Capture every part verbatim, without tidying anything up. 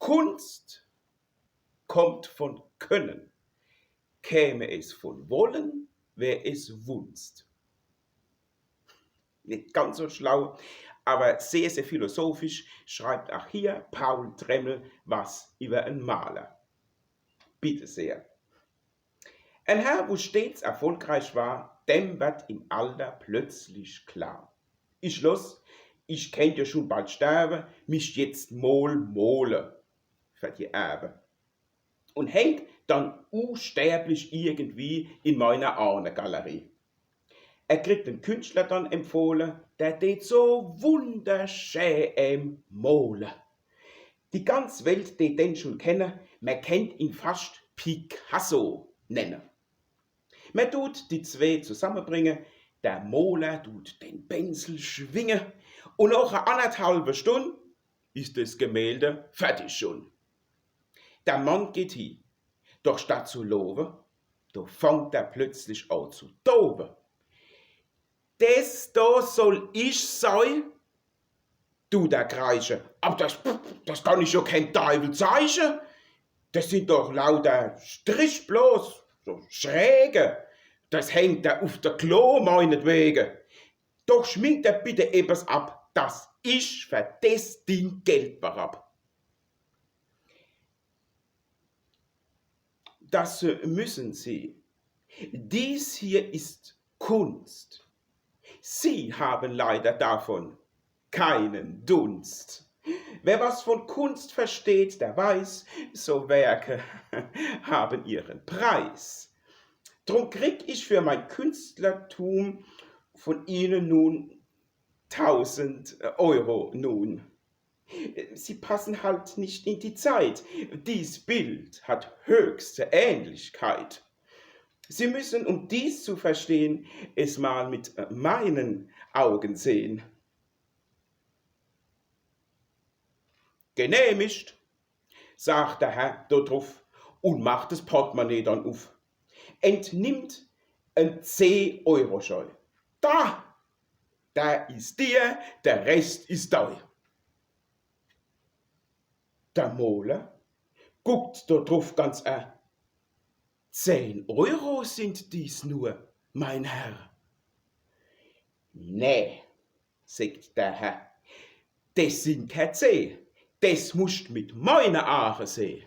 Kunst kommt von Können. Käme es von Wollen, wär es Wunst. Nicht ganz so schlau, aber sehr, sehr philosophisch schreibt auch hier Paul Tremmel was über einen Maler. Bitte sehr. Ein Herr, wo stets erfolgreich war, dem wird im Alter plötzlich klar: Ich loss, ich kennt ja schon bald sterbe, mich jetzt mol mole für die Erbe. Und hängt dann unsterblich irgendwie in meiner Ahnegalerie. Er kriegt den Künstler dann empfohle, der tät so wunderschä em mole. Die ganz Welt tät den schon kenne, mer kennt ihn fascht Picasso nenne. Mer tut die zwee zusammebringe, der Moler tut den Bensel schwinge und noch e anderthalbe Stunn is des Gemälde fertig schon. Der Mann geht hi, doch statt zu lowe, do fangt er plötzlich an zu towe. Des do soll ich sei? Du, der Kreische, aber das, das kann ich ja kein Deiwel zeiche. Das sind doch lauter Strich bloß, so schräge. Das hängt er auf der Klo meinetwege. Doch schminkt er bitte etwas ab, dass ich für des Ding Geld berab. Das müssen Sie. Dies hier ist Kunst. Sie haben leider davon keinen Dunst. Wer was von Kunst versteht, der weiß, so Werke haben ihren Preis. Drum krieg ich für mein Künstlertum von Ihnen nun tausend Euro nun. Sie passen halt nicht in die Zeit. Dies Bild hat höchste Ähnlichkeit. Sie müssen, um dies zu verstehen, es mal mit meinen Augen sehen. Genehmigt, sagt der Herr do druff und macht des Portemonnaie dann uff. Entnimmt en zeh Euro Schei. Da, der is dir, der Rest is dei. Der Moler guckt do druff ganz er. Zehn Euro sind dies nur, mein Herr. Nee, sagt der Herr, des sind kä zeh, des muscht mit meine Aache seh.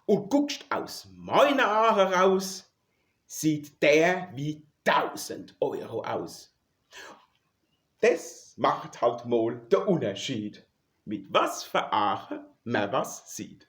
Und guckst aus meine Aache raus, sieht der wie tausend Euro aus. Des macht halt mol der Unterschied, mit was für Aache mer was sieht.